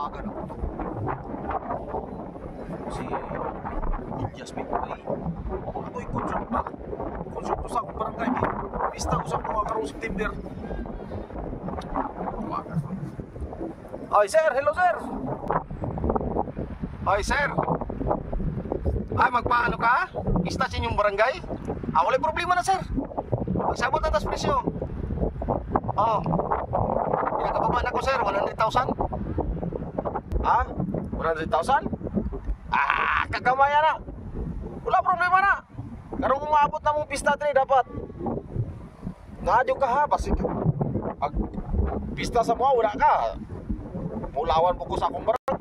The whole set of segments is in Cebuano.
Tawagan ako to. Si Ilyas may ay ako'y concert ba? Concert to sa akong barangay. Pista ko sa mga karong September. Tawagan ko. Ay sir, hello sir. Ay, sir. Ay, magpaano ka? Pista sa inyong barangay? Ah, wala problema na, sir. Magsabot na tas presyo. Oh. Pinakababa na ko, sir. 100,000. Ha? 100,000? Ah, kagamaya na. Wala problema na. Karong umaabot na mong pista dre dapat. Ngadyo ka ha, basig. Pag pista sa mga wala ka. Mulawan po ko sa akong barang.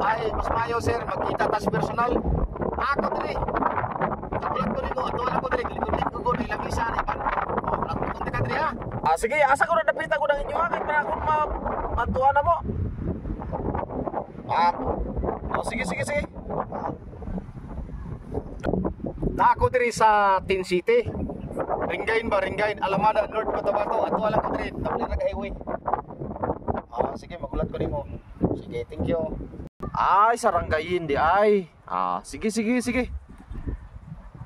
Ay, mas mayo, sir. Magkita tas personal. Ako, dire. Kabulat ko nimo. Ato lang ko, dire. Likod-likod ko. Nilamisa na ipan. Oh, konti ka, dire, ha? Ah, sige, asa ko na dapita ko ng inyo ha, kay para akong ma matuwa na mo. Ah, Oh, sige, sige, sige. Na ako dire sa Tin City. Ringgain ba? Ringgain. Alamada, North Cotabato. Ato lang ko dire. Tapos na highway. Ah, sige, magulat ko nimo. Sige, thank you. Ay, saranggayin di ay. Ah, sige, sige, sige.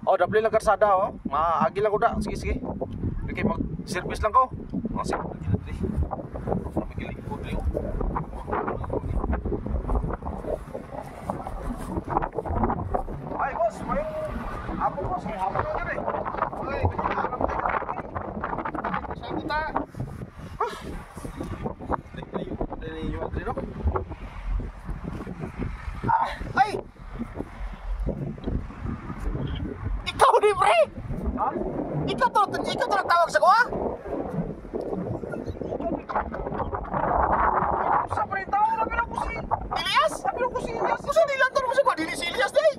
Oh, dapli lang karsada oh. Maagi lang ko da. Sige, sige. Okay, mag-service lang ko. Oh, sige. Lagi na diri. Magilikod diri, oh. Ay, boss, may hapon boss, may hapon na diri. Uy, aram tayo. Sabot ta. Dili yung diri no. Ah, ay! Ikaw ni pre! Ha? Ikaw to nagtawag sa kuha? Sa pre tao na pero ko si Elias? Sabi ko si Elias. Gusto nila to mo sa kuha, dili si Elias day.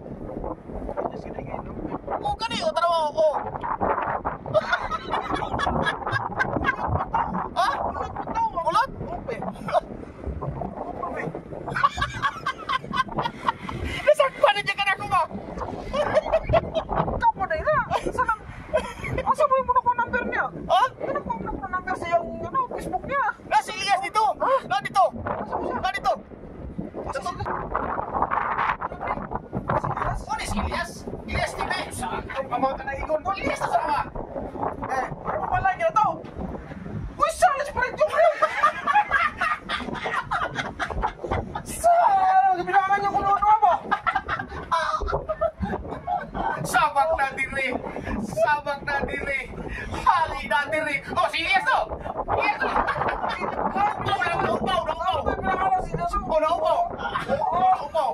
Sige, sige, no. O kani, o tanaw o. Ha? Kulot? Ope. Ope. Nasakpan na dyan ka na ako ba? Ikaw mo na ina. Saan ang Asa mo yung ko number niya? Ha? Ano ko mo ko number sa iyang ano, Facebook niya? Na si Elias dito! Na dito! Asa mo siya? Na dito! Asa siya? Si Elias? Ano si Elias? Elias TV! Saan ang mga kanaigon ko? Elias na sama! Eh, ano mo pala niya to? Uy, saan si Parang Jong kayo? Saan? Binangan niyo kung ano ba? Sabak na dire! Sabak na dire! Hali na dire! Oh, si Elias to! Elias to! Naupaw, naupaw! Ano ba pinangalan si Elias? Oh, naupaw! Oh, naupaw!